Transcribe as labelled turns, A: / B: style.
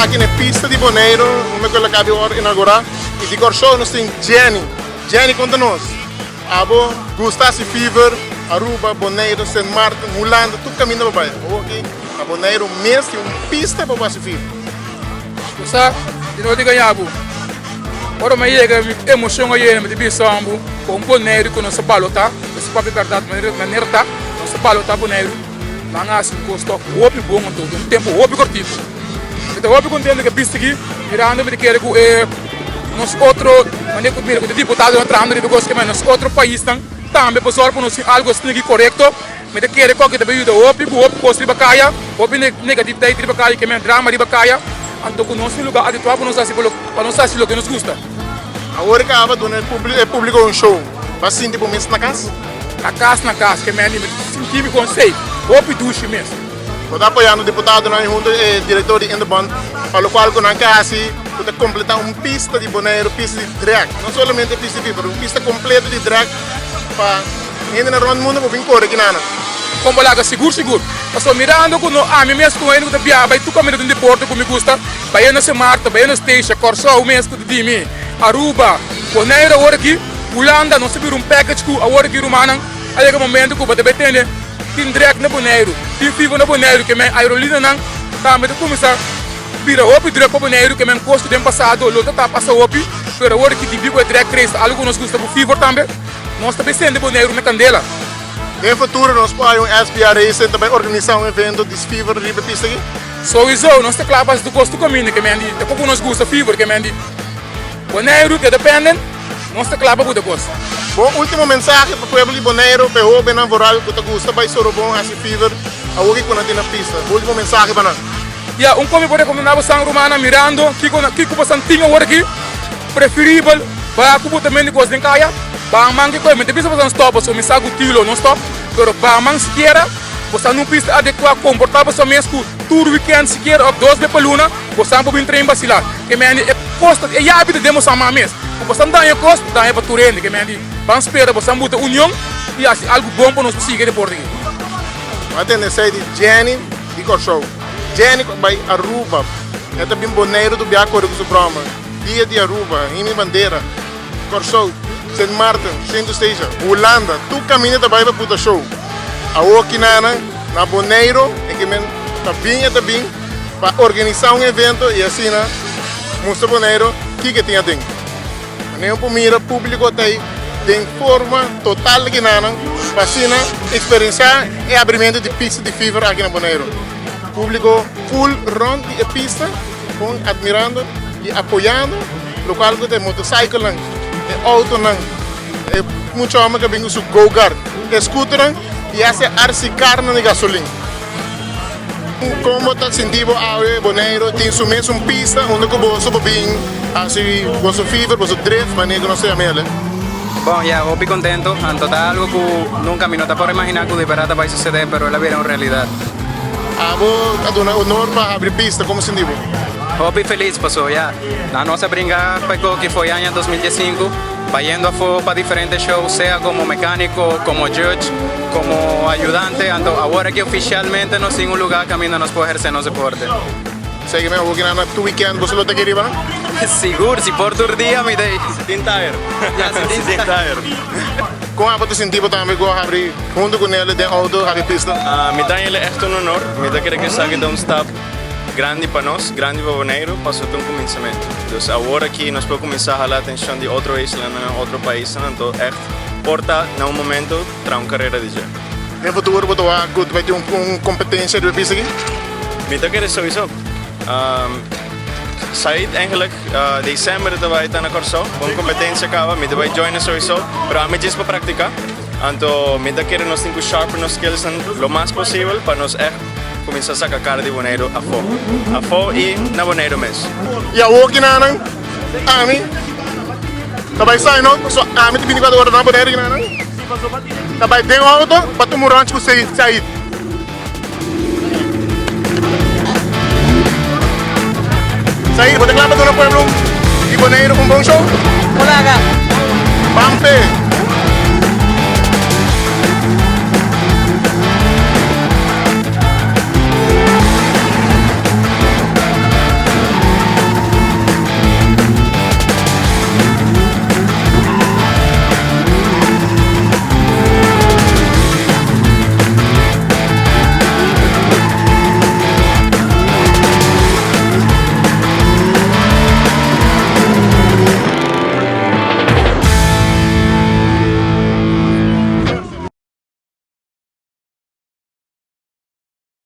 A: aki na e pista di Boneiru, unda ku el a kabi ora inaugurá. I di Kòrsou nos tin Jenny. Jenny konta nos, abo gusta hasi fever Aruba, Boneiru, Sint Maarten, Hulanda, tur kaminda bo bai. Awor aki na Boneiru mes tin un pista pa bo hasi fever.
B: Bo sa, di no di gaña bo. Ora mi a yega mi emocion a yena mi ta bisa bo con Boneiru cu nos a balota, nos a papia berdad manera ta, nos a balota Boneiru, nan a haci un cos tok hopi bon anto den un tempo hopi cortico. Mi ta hopi contento cu e bista aki, mirando mi ta kere cu e nos otro manera cu mira cu e diputadonan trahando riba e cos aki, nos otro paisnan tambe por zorg pa nos tin algo asina aki corecto. Mi ta kere ku aki ta bay yuda hopi ku hopi kos riba kaya, hopi negativiteit riba kaya, ke men drama riba kaya, anto ku nos tin lugar adekuá pa nos hasi pa nos hasi loke nos gusta.
A: Awor e kaba duna e publiko un show, bo sinti bo mes na kas?
B: Na kas na kas, ke men mi ta sinti mi kon safe, hopi dushi mes.
A: Bo ta apoyando diputadonan i hunto e direktor di Indebon pa lokual ku nan ke hasi ku ta kompletá un pista di Boneiru, pista di drag, no solamente pista di pipa, un pista kompleto di drag pa. Hendenan rond mundo por bin kore kinanan.
B: Kon bo laga sigur sigur. Pasobra mirando ku no ami mes ku hende ku ta biaha bai tur kaminda den deporte ku mi gusta, bai na Sint Maarten, bai na Statia, Kòrsou mes ku ta di mi, Aruba, Boneiru awor aki, Hulanda, nos ta bira un package ku awor aki rumannan a yega momento ku bo ta bai tende tin drek na Boneiru, tin fibo na Boneiru ke men aerolinanan tambe ta kuminsá bira hopi drek pa Boneiru ke men kos ku den pasado lo ta ta pasa hopi pero awor aki dibí ku e drek race ta algu ku nos gusta ku fibo tambe. Nos ta besende Boneiru na kandela.
A: Den futuro nos por hay un SBA Racing ta bay organisa un evento di Fever riba e pista aki?
B: Souiso, nos ta kla pa hasi tur kos tur kaminda ke men di ta poko nos gusta Fever ke men di Boneiru keda penden, nos ta kla pa buta kos.
A: Bo ultimo mensahe pa pueblo di Boneiru, pa e hobennan vooral ku ta gusta bay Sorobon hasi Fever awor ki ku nan tin na pista, bo ultimo mensahe pa nan?
B: Ya, un kos mi por rekomendá bo san rumannan mirando kiko kiko bosan tin awor aki. Preferibel ba ku bo ta mende kos den kaya, ba man ke koe. Mi ta bisa boso stop pasobra mi sa ku tilo no stop, pero ba man sikiera bo sa na un pista adekuá, komportá boso mes ku tur wikènt sikiera òf dos be pa luna bo sa por bin train basilá. Ke mende e kos ta e yabi ta den boso man mes. Ku bo sa daña kos, daña pa tur hende. Ke mende ban spera bo sa buta union i hasi algu bon pa nos por sigui e deporte aki.
A: Bo a tende esei di Jenny di Kòrsou. Jenny ku a bai Aruba, e ta bin Boneiru tur biaha kore ku su bròmer. Dia di Aruba, Himno di Bandera, Kòrsou, Sint Maarten, Sint Eustatius, Hulanda, tur kaminda ta bai pa buta show. Awor kinanan na Boneiru e ke men ta bin e ta bin pa organisá un evento i asina mustra Boneiru kiko e tin aden. Manera por mira públiko ta ei den forma total kinanan pa asina eksperensiá e abrimentu di pista di Fever aki na Boneiru. Públiko full rònt di e pista. Con admirando y apoyando locual cu ta e motorcyclenan, e autonan, e mucha homber cu a bin cu su go-kart, e scooternan y hasta e RC carnan di gasolin. Con bo ta sinti bo awe Boneiro tin su mesun pista unda cu boso por bin haci boso fever, boso drift, manera cu nos ta yama el.
C: Bon, ya, hopi contento. Anto ta algo cu nunca mi no ta por imagina cu di berdad ta bay sucede, pero el a bira un realidad.
A: Abo a duna honor pa habri pista, como sinti bo?
C: Hopi feliz paso ya na nos a bringa pa e koki fo'i aña 2015 bayendo afo pa diferente show sea como mecanico, como judge, como ayudante anto awor aki oficialmente nos tin un lugar caminda nos por eherce nos deporte.
A: Segi mi awor ki nan tur weekend boso lo ta aki riba nan?
C: Sigur, si por tur dia mi ta ei.
D: Si tin tayer.
C: Ya si tin
D: tayer.
A: Kon abo ta sinti bo tambe ku a habri huntu ku Nelly den outo habri pista?
D: Mi ta haña echt un honor. Mi ta kere ku esaki ta un stap grandi pa nos, grandi pa Boneiru, pasobra ta un kuminsamentu. Dus awor aki nos por kuminsá hala atenshon di otro islanan, otro paisnan, anto echt por ta na un momento traha un karera di dje.
A: Den futuro bo ta wak ku ta bai tin un kompetensia riba e pista aki?
D: Mi ta kere souiso. Said eigenlijk december ta bai ta na Kòrsou pa un kompetensia kaba mi ta bai join souiso pero ami djis pa praktika anto mi ta kere nos tin ku sharpen nos skillsnan lo mas posibel pa nos ègt kuminsá saka kara di Boneiru afó afó i na Boneiru mes.
A: I awor kinanan ami ta bai sign out pasobra ami ta bini ku ora na Boneiru kinanan ta bai den auto pa tuma un ranch ku Said. Sair, bo ta kla pa duna pueblo di Boneiru un bon show?
E: Hola,
A: Bampe!